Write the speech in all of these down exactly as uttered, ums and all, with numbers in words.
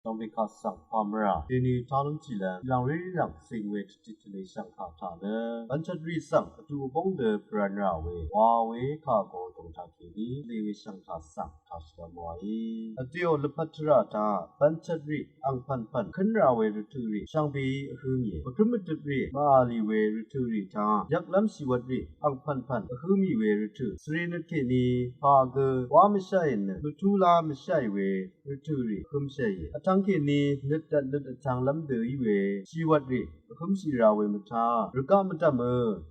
Shvngbe kaq svng pàmvrà deni taq lúnshì lv́m lv̀ngré rv̀ng cing we dvtit tvlē shv̀ng kaq taq nø bvnchvtrì svng vdu vbóng dø pvrv̄n rà we wa we kà go dòng taq kèní lè we shv̀ng kaq svng taq shvdvm waí. Vdèò lvpat tvrà taq bvnchvtrì angpv̀npv̀n kǿn rà we rvtø̀rì shvngbeí vhǿm íe. Mvkǿm mvdøprì màvlì we rvtø̀rì taq yvklv́m shìwvtrì angpv̀npv̀n vhǿm í we rvtø̀ svre nøt kèní pà gø wá mvsháì nø mvtú lá mvsháì we rvtø̀rì vhǿmsháìe. Vtvng kèní nøt dvt nøt vtvnglv́m dø í we shìwvtrì vhǿmshì rà we mvtá rvgaq mvdv̀mø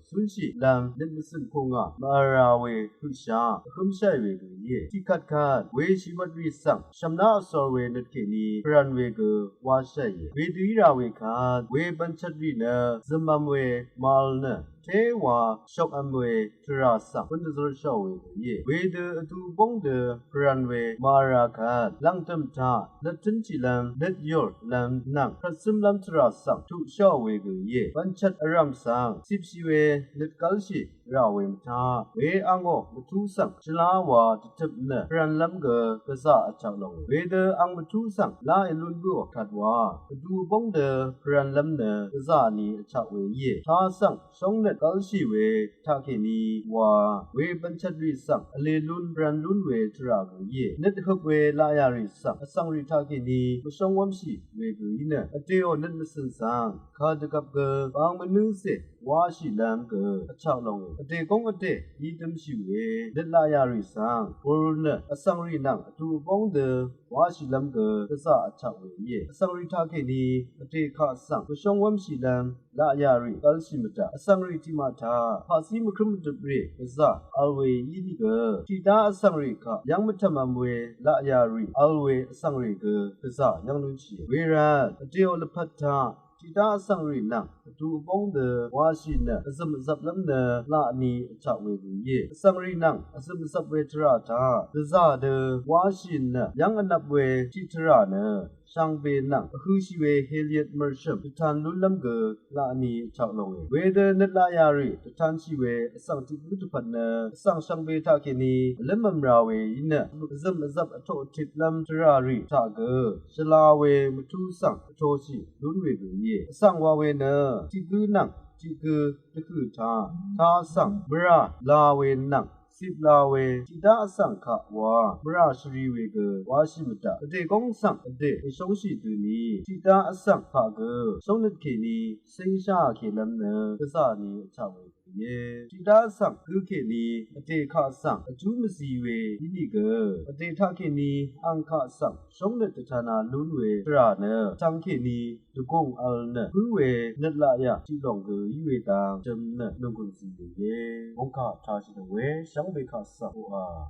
cúnshì lv́m nøt mvcø̀n kùngà màvl rà we høqshá vhǿmsháì we gø íe. Tiqkvtkvt we shìwvtrì svng shv̀mná vsor we nøt kèní pvrv̄n we gø wáshì íe. Wedø í rà we kvt we bvnchvtrì nø zø̀mvm we màvl nø téwa shokvm we tvrà svng bǿn dvzv́rshò we gø íe. Wedø vdu vbóng dø pvrv̄n we màvl rà kvt lv̀ngdø̀m taq nøttǿnshì lv́m nøtyùr lv́m nvng krvtsǿmlv́m tvrà svng tuqshò we gø íe. Bvnchvt vrv̀m svng cipshì we nøt gv́lshì rà we mvtá we angò mvtú svng shvlá wa dvtøp nø pvrv̄nlv́m gø gvzà vchak longe. Wedø ang mvtú svng lá èlún bǿò kvt wa vdu vbóng dø pvrv̄nlv́m nø gvzà ni vchak we íe. Taq svng shóngnøt gv́lshì we taq kèní wa we bvnchvtrì svng vlē lún pvrv̄n lún we tvrà gø íe. Nøt høp we laqyà rì svng vsvng rì taq kèní mvshóng wv́mshì we gø í nø vdèò nøt mvcø̀n svng kadvgvp gø bang mvnǿcè wáshì lv́m gø vchak longe. Vdè góng vdè í dømshì we nøt laqyà rì svng bùrù nø vsvng rì nvng vdu vbóng dø wáshì lv́m gø gvzà vchak we íe. Vsvng rì taq kèní vdè kaq svng mvshóng wv́mshì lv́m laqyà rì gv́lshì mvdv̀m vsvng rì tiqmaq taq paqcí mvkǿm mvdøprì gvzà vl we ínìgø tiqdá vsvng rì kaq yv́ng mvtv̀mvm we laqyà rì vl we vsvng rì gø gvzà yv́ng lúnshìe. Wervt vdèò lvpat taq tiqdá vsvng rì nvng vdu vbóng dø wáshì nø vzø̀m vzvplv́m nø laq ni vchak we gø íe. Vsvng rì nvng vzø̀m vzvp we tvrà taq gvzà dø wáshì nø yv́ng vnvp we tiqtvrà nø shvngbe nvng vhø̄shì we heliet mørshø̀m dvtan lúnlv́m gø laq ni vchak longe. Wedø nøt laqyà rì dvtanshì we vsvng tiq gǿ dvpvt nø vsvng shvngbe taq kèní vlǿmvm ra we í nø vzø̀m vzvp vtoq titlv́m tvrà rì taq gø shvla we mvtú svng vtoshì lún we gø íe. Vsvng wa we nø tiq gǿ nvng tiq gǿ dvhø̀ taq taq svng mvrà la we nvng cip la we tiqdá vsvng kaq wa mvrà shvri we gø wáshì mvdv̀m vdè góng svng vdè èshóngshì døni tiqdá vsvng kaq gø shóngnøt kèní cíngshá kèlv́m nø gvzà ni vchak we gø íe. Tiqdá vsvng gø kèní vdè kaq svng vjú mvzi we ínìgø vdè taq kèní ang kaq svng shóngnøt dvtana lún we tvrà nø vtvng kèní dvgùng vl nø bǿ we nøt laqyà tiq lòng gø í we dang jøm nø nònggùn zì we íe. Mòngkà taq shì dø we shvngbe kaq svng oqà